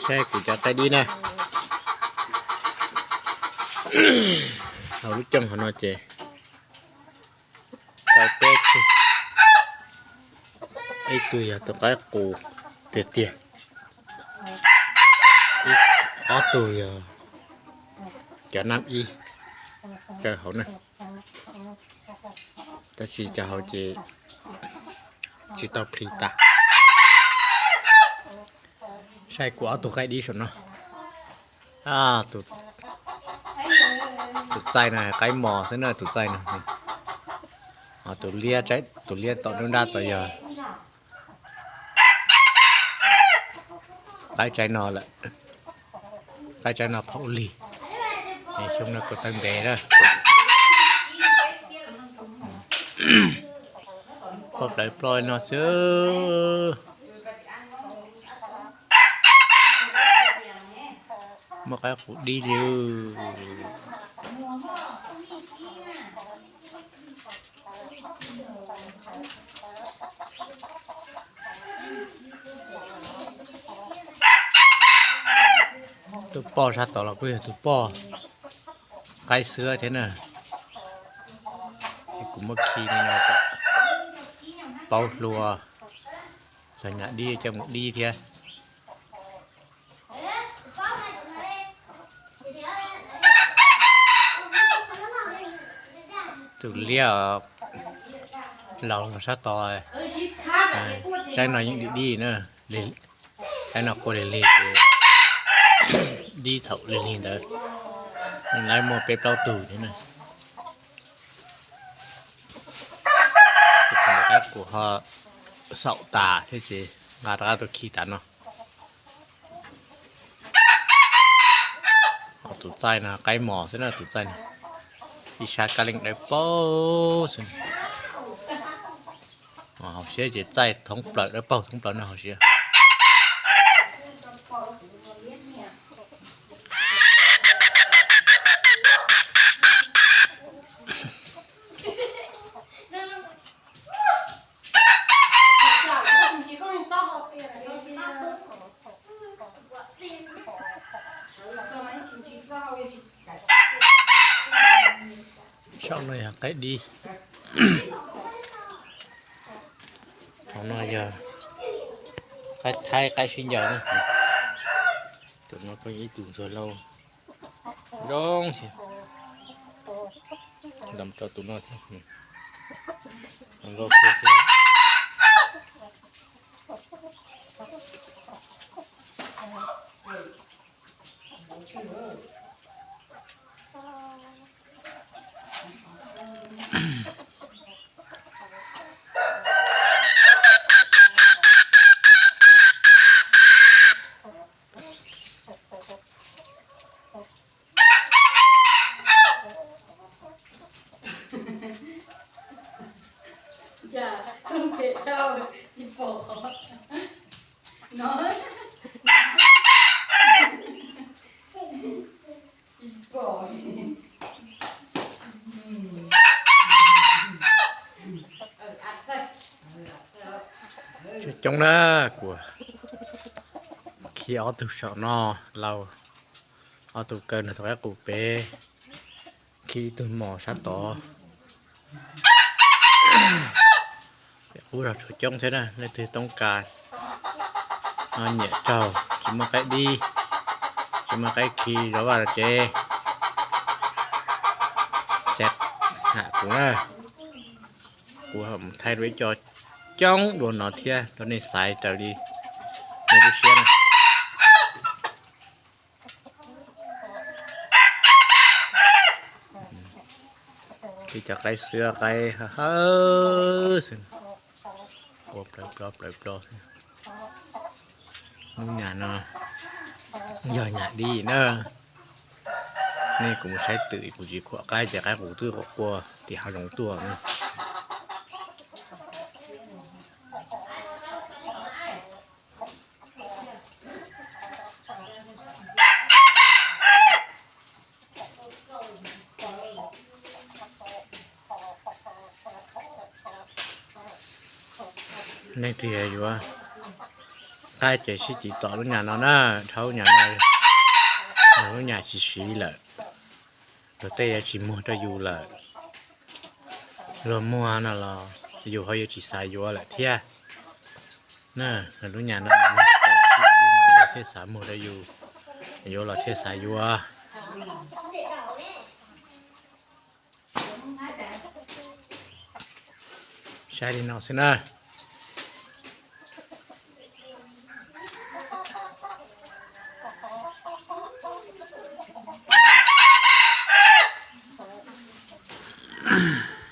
Saib kuv cov qaib dib na. Hauv lub cooj hauv no ces qaib peb tug, ib tug yog tus qaib qus tiag tiag, ob tug yog cov nab ib kaw hauv na. Tab sis cov hauv ces tsis tau plhis tas. Saib kuv ob tug qaib dib saum no. Tus txaij no qaib mos xwb na, tus txaij no. Tus liab, tus liab tom nruab nrab tod yog qaib tsaib no lawm. Qaib tsaib no phaum lig, xyoo no kuj tawg ntev lawm. Qhuav plawv plo no xwb. Muaj qaib qus dib li. Tus poj sab tod los kuj yog tus poj qaib xwb thiab na. Kuv muab khi li no kom paub hlua, txog nyam dib coj mus dib thiab. Tus liab laus los sab tod, tsaib no yeej dib dib na, tsaib no qua lig lig ces dib thaum lig lig ntawd. Lawv muaj peb plaub tug thiab na. Tus qaib qus ho xaum tas thiab ces nqa rov qab tuaj khi tas no. Tus txaij no qaib mos xwb na, tus txaij no ib sab kab leej dawb paug xwb. Hauv siab ces txaij thoob plaws, dawb paug thoob plaws no hauv siab. Saum no yog qaib dib. Hauv no yog qaib thaib, qaib sib ncaws na. Tus no kuj yog ib tug ntsuag lauj, zoo thiab. Ntam rau tus no thiab. Nkauj kawg thiab. Coob coob na, kuv khi ob tug saum no lauj, ob tug kaw nrog tus qaib qus pem, khi ib tug mos sab tod. Qub zog tshuav coob thiab na, leej twg toob kas nyiam raug tsis muaj qaib dib, tsis muaj qaib khi zov vaj zov tsev, xav ham kuv na, kuv mus thaij dua ib co coob dua no thiab rau nej xaiv raws li nej lub siab na. Tib cov qaib xwb, qaib hawb hawb xwb, ua plaws plo plaws plo. Hnub nyam no yog nyam dib na, nej kuv mus saib twm kuv tsis khuam qaib ces qaib qus twb qua qua tim hav zoov tuaj na. Leej twg yuav Qaib ces sib tiv tom lub nyam no na, dhau lub nyam no, lub nyam tsis siv lawm, luag tej yuav tsis muag rau yus lawm. Luag muag no los yus ho yuav tsis xav yuav lawm thiab. Lub nyam no thiaj xav muag rau yus, yuav los thiaj xav yuav. Saib li no xwb na.